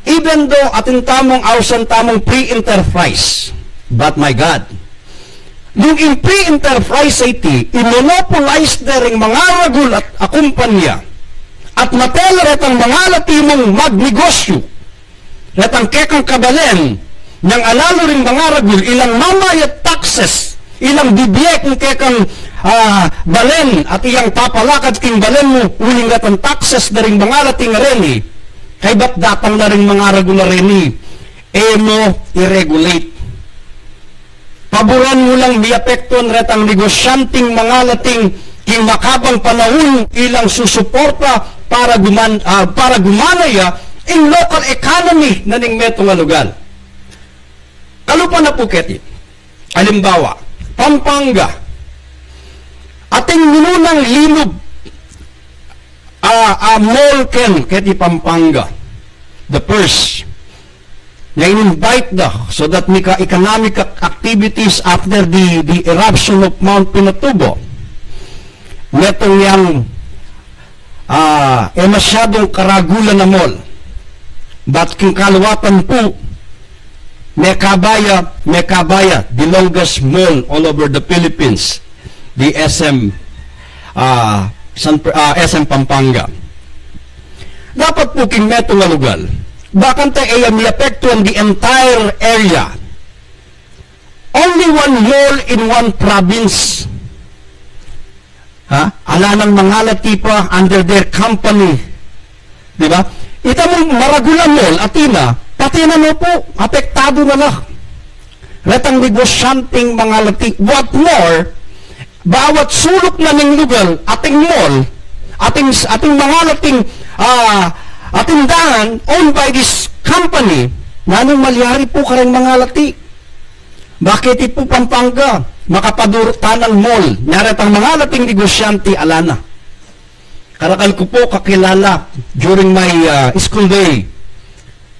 Even though atin tamung ausan tamung free enterprise, but my God, nung ing free enterprise a iti, i-monopolize da ring mangaragul at a kumpanya, at matela retang mangalati mung magnegosyu, retang kekang kabalen, nang alalu ring mangaragul, ilang mamayad taxes, ilang bibie king kekang, ah, balen, at iyang papalakad king balen mu, uling retang taxes da ring mangalating reni, kaybat datang na ring mangaragul a reni, e mu i-regulate. Paburan mu lang miapektuan retang negosyanting mangalating king makabang panaun ilang susuporta para guman-, ah, para gumana ya ing local economy na ning metung a lugal. Kalupa na pu keti. Alimbawa, Pampanga. Ating minunang linub, ah, ah, mall ken keti Pampanga. The first. Na in-invite da so that mika economic ac-, activities after the, the eruption of Mount Pinatubo. Metung yang, ah, e masyadung karagulan a mall. But king kaluatan pu, mekaba ya, mekaba ya, the longest mall all over the Philippines, the S M, ah, San, ah, S M Pampanga. Dapat pu king metung a lugal, bakanta e ya miapektuan the entire area. Only one mall in one province. Ha? Ala nang mangalati pa under their company. Di ba? Ita mung maragul a mall, atin na, pati na no pu, apektadu na la. Retang negosyanting mangalati. What more, bawat suluk na ning lugal, ating mall, ating, ating mangalating, ah, ating tindahan, owned by this company, nanung malyari pu kareng mangalati? Bakit pu Pampanga, makapadurut tanang mall, nya retang mangalating negosyante, ala na. Karakal ku pu kakilala during my, ah, school day.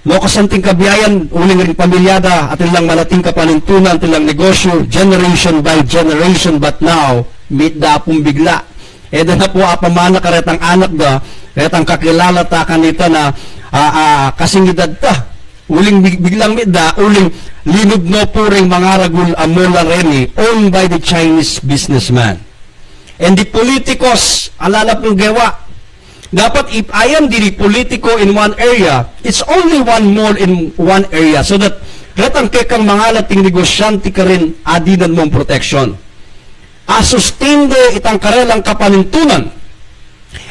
Lokasan ting kabiayan, uling ring pamilya da, atin lang malating kapanintunan, atin lang negosyu, generation by generation, but now, mitda pung bigla. E da na pu apamana karetang anak da, retang kakilala ta kanita na, ah, ah, kasing idad ta. Uling big-, biglang mitda, uling linub no pu ring mangaragul a mall a reni, owned by the Chinese businessman. And the politicos, ala na pung gewa. Dapat if I am the politico in one area, it's only one mall in one area so that retang kekang mangalating negosyante karin, adinan mung protection. A-sustain de itang karelang kapanintunan.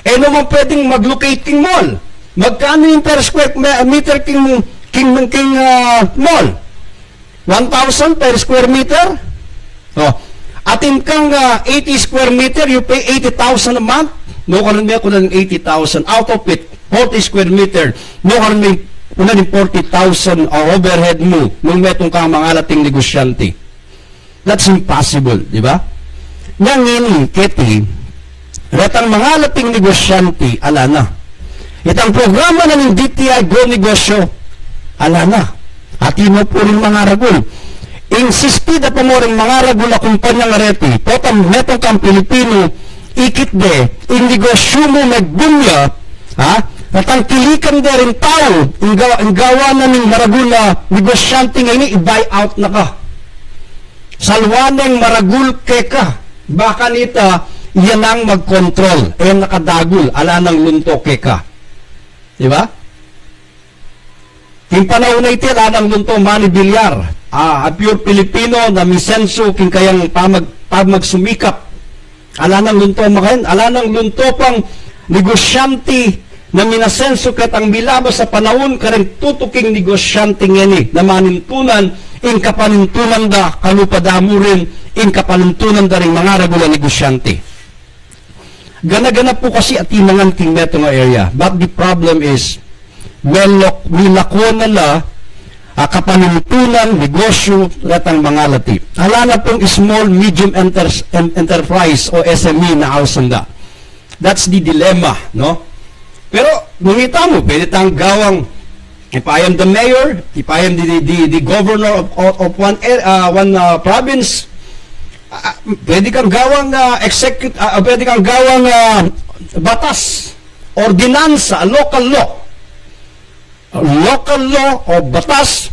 E no man pwedeng mag-locate king mall. Magkanu ing per square me-, meter king, king, king, ah, mall? One thousand per square meter? O, atin kang, ah, eighty square meter, you pay eighty thousand a month? Nukarin me kunan eighty thousand. Out of it, forty square meter. Nukarin me kunan ing forty thousand a overhead mu nung metung kang mangalating negosyante? That's impossible, di ba? Nya ngeni, keti, retang mangalating negosyante, ala na. Itang programa na ning D T I Go Negosyo, ala na. Atin no pu ring mangaragul. Ing sispida pa mo ring mangaragul a kumpanyang areti, potang metung kang Pilipinu, ikit de, ing negosyu mu megboom ya, ha? Retang kilikan de ring tau, ing gawa, ing gawa na ning maragul a negosyante ngeni, i-buy out na ka. Salwa neng maragul keka, baka nita, iya nang magkontrol, e na ka dagul, ala nang lunto keka. Di ba? King panaun a iti, ala nang lunto, Manny Villar, ah, a pure Pilipino na misenso king kayang pamag-, pamagsumikap. Ala nang lunto makayan, ala nang lunto pang negosyante na minasenso ketang milabas a panaun kareng tutuking negosyante ngeni na manintunan ing kapanintunan da, kalupa da mu rin ing kapanintunan da ring mangaragul a negosyante. Gana-gana pu kasi atin na ngan king metung a area. But the problem is, melok-, milako na la a kapanintunan, negosyu, retang mangalati. Ala na pung small, medium enter-, en-, enterprise o S M E na ausan da. That's the dilemma, no? Pero, nung ita mu, pwede tang gawang, if I am the mayor, if I am the, the, the, the governor of, of, of one, ar-, ah, one, ah, province, ah, pwede kang gawang, ah, execute, ah, pwede kang gawang, ah, batas, ordinansa, local law. Local law o batas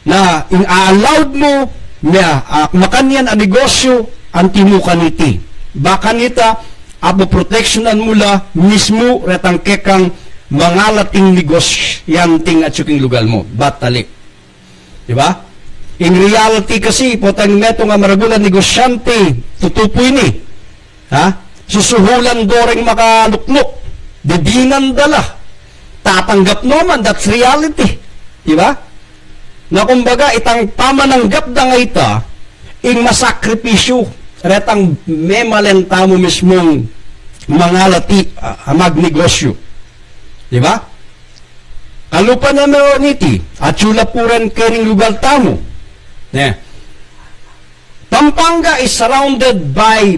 na ing a-allowed mu, mia, ah, makanyan a negosyu, anti mu kaniti. Ba kanita, apoproteksyonan mu la mismu retang kekang mangalating negosyanteng atyu king lugal mu. Batali. Di ba? In reality kasi, potang metung a maragul a negosyante, tutu pu ini. Ha? Susuhulan do reng makaluknuk. Didinan da la. Tatanggap no man, that's reality. Di ba? Na kumbaga, itang pamananggap da nga ita, ing masakripisyu, retang memalen tamu mismung mangalati, ah, magnegosyu. Di ba? Kalupa na me niti, atyu la pu ren keni king lugal tamu. Ne. Pampanga is surrounded by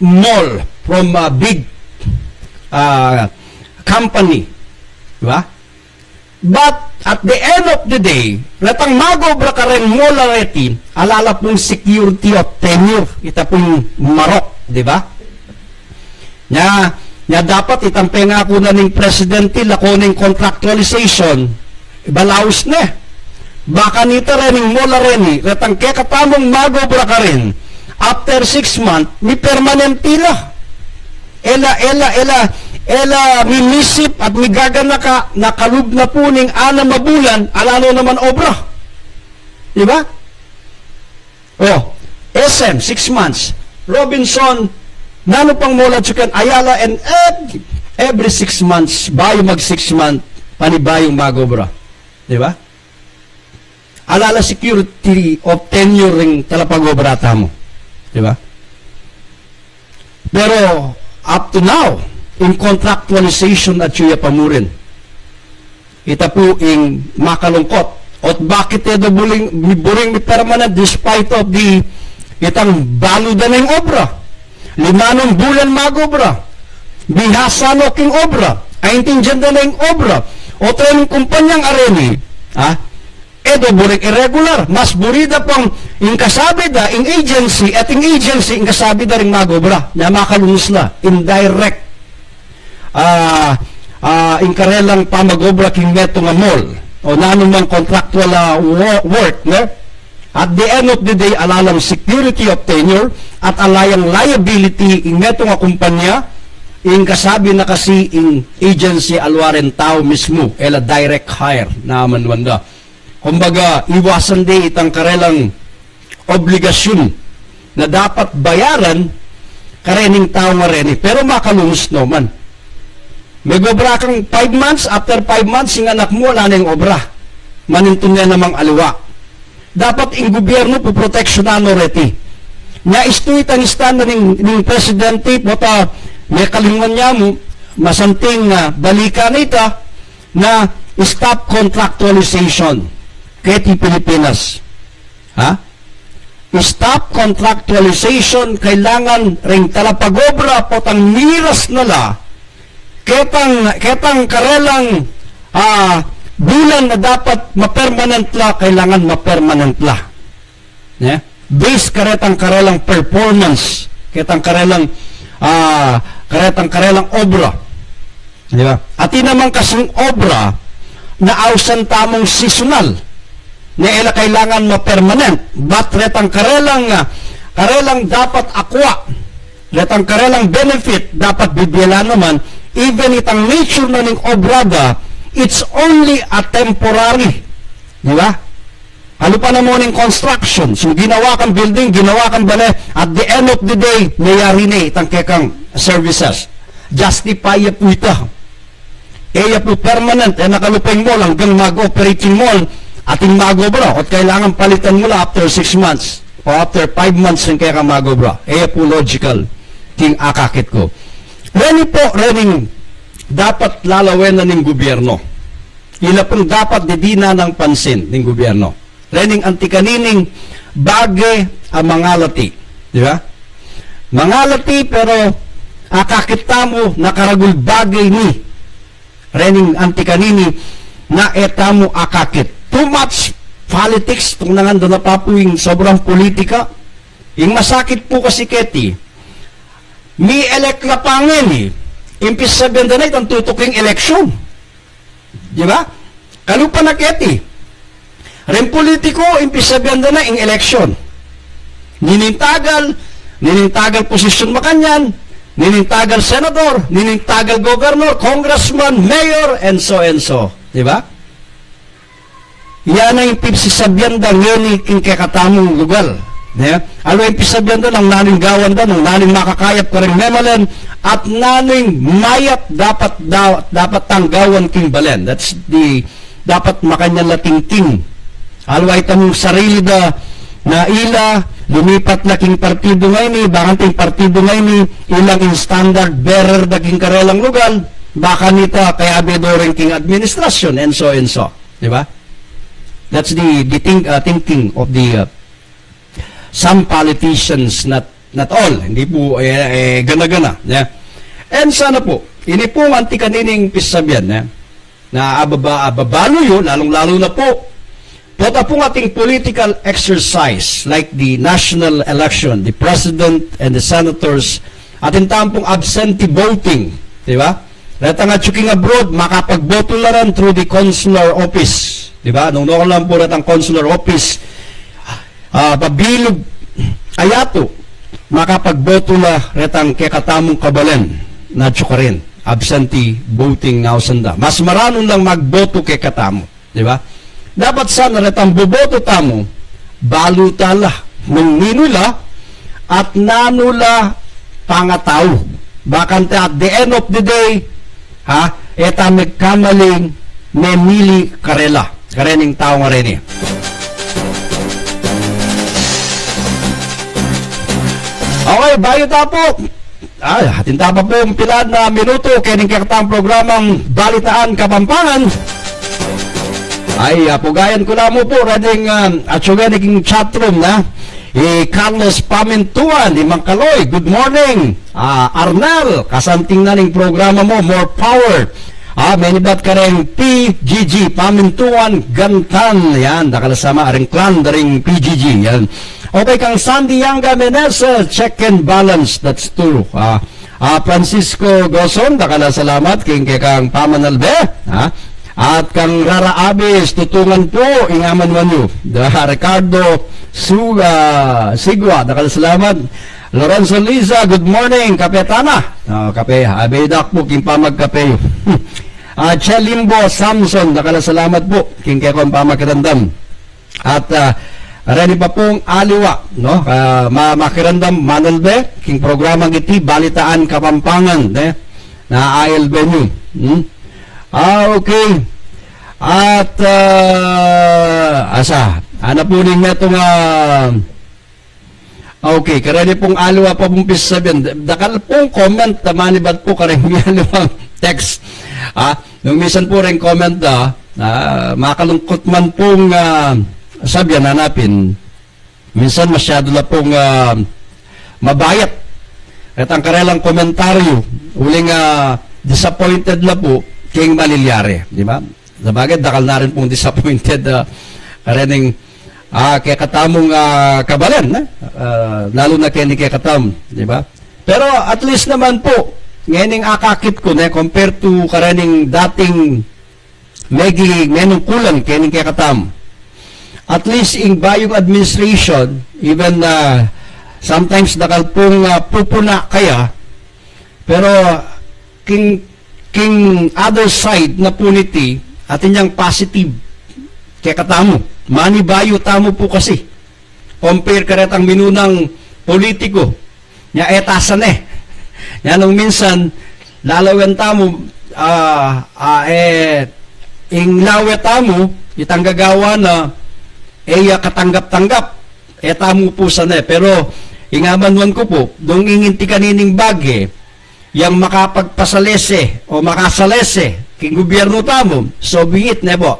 mall from a big, ah, company. Di ba? But at the end of the day, retang mag-obra kareng mall a reti, ala la pung security of tenure. Ita pung marok, di ba? Nya, nya dapat itang pengaku na ning presidente, lako ning contractualization, ibalaus ne. Ba kanita rening mall a reni, retang kekatamung mag-obra karin, after six months, mipermanente la. E la, e la, e la, e la mimisip at migaganaka, na kalub na pu ning anam a bulan, ala no naman obra. Di ba? O, S M, six months. Robinson, nanu pang mall atyu ken Ayala, and ev-, every six months, bayu mag six month, panibayung mag-obra. Di ba? Ala la security of tenure ring talapag-obra tamu. Di ba? Pero, up to now, ing contractualization atyu ya pa mu rin. Ita pu ing makalungkot. Ot bakit e do buring, buring mipermanent despite of the itang balu da na ing obra. Limanung bulan mag-obra. Bihasan no king obra. Aintindian da na ing obra. Ot rening kumpanyang areni, ha? E do buring irregular. Mas buri da pang ing kasabi da, ing agency, at ing agency, ing kasabi da ring mag-obra. Na makalunus la. Indirect ah, ah, ing karelang pamag-obra king metung a mall, o nanumang contractual, ah, wo-, work, no? At the end of the day, ala lang security of tenure, at ala yang liability, ing metung a kumpanya, ing kasabi na kasi ing agency alwa ring tau mismu, e la direct hire, na manuan da. Kumbaga, iwasan de itang karelang obligasyun na dapat bayaran karening tau nga reni. Pero makalunus no man. Meg-obra kang five months, after five months, ing anak mu ala neng obra. Manintun ne namang aliwa. Dapat ing gubyernu puproteksyunan no reti. Nya istu itang istanda ning, ning presidente, pota mekalinguan ya mu, masanting, ah, balikan ita, na stop contractualization keti Pilipinas. Ha? Stop contractualization, kailangan ring talapag-obra potang miras na la, ketang, ketang karelang, ah, bulan na dapat mapermanent la, kailangan mapermanent la. Ne? Base karetang karelang performance, ketang karelang, ah, karetang karelang obra. Di ba? Atin naman kasing obra na ausan tamung seasonal, na e la kailangan mapermanent, but retang karelang, ah, karelang dapat akua, retang karelang benefit, dapat bibie la naman, even itang nature na ning obra da, it's only a temporary. Di ba? Alupa na mu ning construction. So, ginawa kang building, ginawa kang bale, at the end of the day, mayari ne itang kekang services. Justify ya pu ita. E ya pu permanent, e na kalupa ing mall, anggang mag-operate ing mall, atin mag-obra, ot kailangan palitan mu la after six months, o after five months ing kekang mag-obra. E ya pu logical, king akakit ku. Reni pu, rening dapat lalawen na ning gubyerno. Ila pung dapat didinan ning pansin ning gobyerno. Rening anti kanining bage a mangalati. Di ba? Mangalati, pero akakit tamu na karagul bage ini. Rening anti kanini na e tamu akakit. Too much politics, tung nangan da na pa pu ing sobrang politika. Ing masakit pu kasi keti, mi-elect la pa ngeni, impis sabian da na itang tutuking eleksyon. Di ba? Kalupa na keti. Ring politiko, impis sabian da na ing eleksyon. Nining tagal, nining tagal posisyon makanyan, nining tagal senador, nining tagal gobernador, congressman, mayor, and so and so. Di ba? Yan ang impis sabian da ngeni king kekatamung lugal. Ne? Alwa impis sabian da nung naning gawan da, nung naning makakayap karing memalen, at naning mayap dapat, da, dapat tang gawan king balen. That's the, dapat makanyan la tingting. Alwa ita mung sarili da na ila, lumipat la king partido ngeni, bakanta ing partido ngeni, ilang ing standard bearer da king karelang lugal, bakanita kayabe do rin king administrasyon, and so, and so. Di ba? That's the, the think, uh, thinking of the, uh, some politicians, not, not all. Hindi po, eh, eh, gana-gana. Yeah. And sana po, ini pong anti kanining pisabian, eh, na ababa, ababalu yun, lalong-lalo na po, pota pong ating political exercise, like the national election, the president and the senators, atin tampong absentee voting, di ba? Retang atyu king abroad, makapagboto la ran through the consular office. Di ba? Nung noon lang po retang consular office, ah, pabilug a yatu, makapagboto la retang kekatamung kabalen na atyu karin. Absentee voting na usan da. Mas maranun lang magboto kekatamu. Di ba? Dapat sana retang boboto tamu, balu ta la nung ninu la at nanu la pangatau. Bakanta at the end of the day, ha, e ta megkamaling memili karela, karening tau ngareni. Okay, bayu ta po. Ay, atin ta pa pung pilan a minutu kening kekatang programang Balitaan Kapampangan. Ay, ah, pugayan ku la mu pu, rening, ah, atyu ngeni king chatroom na. I Carlos Pamintuan, i Mang Kaloy, good morning. Ah, Arnel, kasanting na ning programa mu, more power. Ah, menibat kareng P G G, Pamintuan Gantan. Yan, dakal a salamat, reng clan da ring P G G. Yan. Okay, kang Sandy Yanga Menesa, check and balance. That's true. Ah, ah, Francisco Goson, dakal a salamat king kekang pamanalbe, ha? At kang Rara Abis, tutungan pu ing amanuan yu. Da Ricardo Suga, Sigua, dakal a salamat. Lorenzo Liza, good morning, kape ta na. Ah, kape, abe dak pu king pamagkape yu. Ah, Che Limbo Samson, dakal a salamat pu king kekong pamakiramdam. At, ah, reni pa pung aliwa, no? Ah, ma-, makiramdam, manalbe king programang iti, Balitaan Kapampangan, ne? Na A L B News. Hmm? Ah, okay. At, ah, asa, ana pu ning metung, ah, okay, kareni pung aliwa pa pung pisasabian. Da-, dakal pung comment, ah, manibat pu kareng aliwang text. Ah, nung minsan pu reng comment da, ah, makalungkut man pung, ah, sabian, hanapin. Minsan masyadu la pung, ah, mabayat. Retang karelang komentaryu, uling, ah, disappointed la pu king malilyari, di ba? Sabagay, dakal na rin pung disappointed, ah, karening, ah, kekatamung, ah, kabalen, eh? Ah, lalu na keni kekatam, di ba? Pero at least naman pu, ngening akakit ku, ne, compare to karening dating megi menungkulan keni kekatam. At least ing bayung administration, even, ah, sometimes dakal pung, ah, pupuna kaya, pero king, king other side na pu niti, atin yang positive kekatamu. Manibayu tamu pu kasi. Compare karetang minunang politiku. Nya e ta sane. Nya nung minsan, lalawen tamu, ah, ah, e, ing lawe tamu, itang gagawa na, e ya katanggap-tanggap, e tamu pu sane. Pero, ing amanuan ku pu, nung ing anti kanining bage, yang makapagpasalese o makasalese king gubyernu tamu, so be it, ne pu.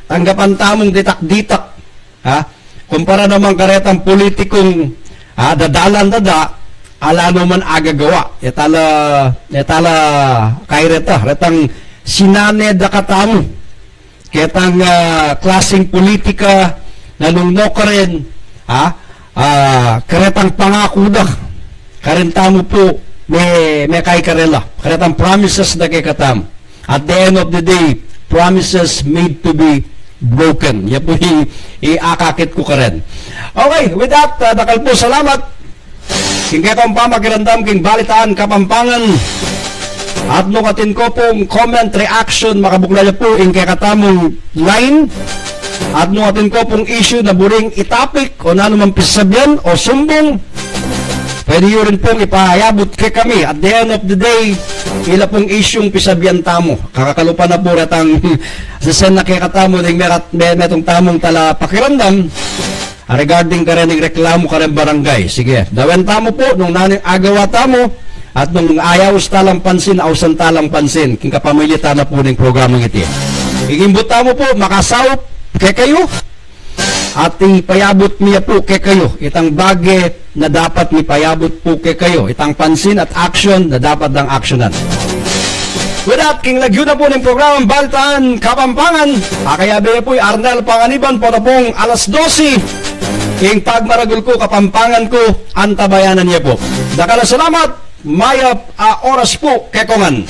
Tanggapan tamung ditak-ditak, ha? Kumpara naman karetang politikung, ha, dadalan da da, ala no man agagawa. E ta la, e ta la, kay reta, retang sinane da katamu. Ketang, ah, klasing politika na nung no karen, ha? Ah, karetang pangaku da, karen tamu pu, me, mekay karela. Karetang promises da kekatamu. At the end of the day, promises made to be broken. Ya pu i, i akakit ku karen. Okay, with that, ah, dakal pu salamat. King kekong pamakiramdam king Balitaan Kapampangan. At nung atin ko pung comment, reaction, makabuklat ya pu ing kekatamung line. At nung atin ko pung issue na buring i-topic o nanu mang pisabian o sumbung, pwede yu rin pung ipayabut kekami. At the end of the day, ila pung isyung pisabian tamu. Kakakalupa na pu retang sesen na kekatamu ding merat-, me-, metung tamung talapakiramdam. Ah, regarding kareng reklamu kareng barangay. Sige, dawen tamu pu nung nanu ing agawa tamu, at nung ayaus ta lang pansin, ausan ta lang pansin king kapamilya ta na pu ning programang iti. Ing imbut tamu pu, makasaup kekayu, at ipayabut mi ya pu kekayu itang bage na dapat mipayabut pu kekayu, itang pansin at action na dapat dang aksyonan. With that, king lagyu na pu ning programang Balitaan Kapampangan, akayabe ya pu i Arnel Panganiban, para pung alas dose, king pagmaragul ku, Kapampangan ku, antabayanan ye pu. Dakal a salamat, mayap a oras pu kekongan.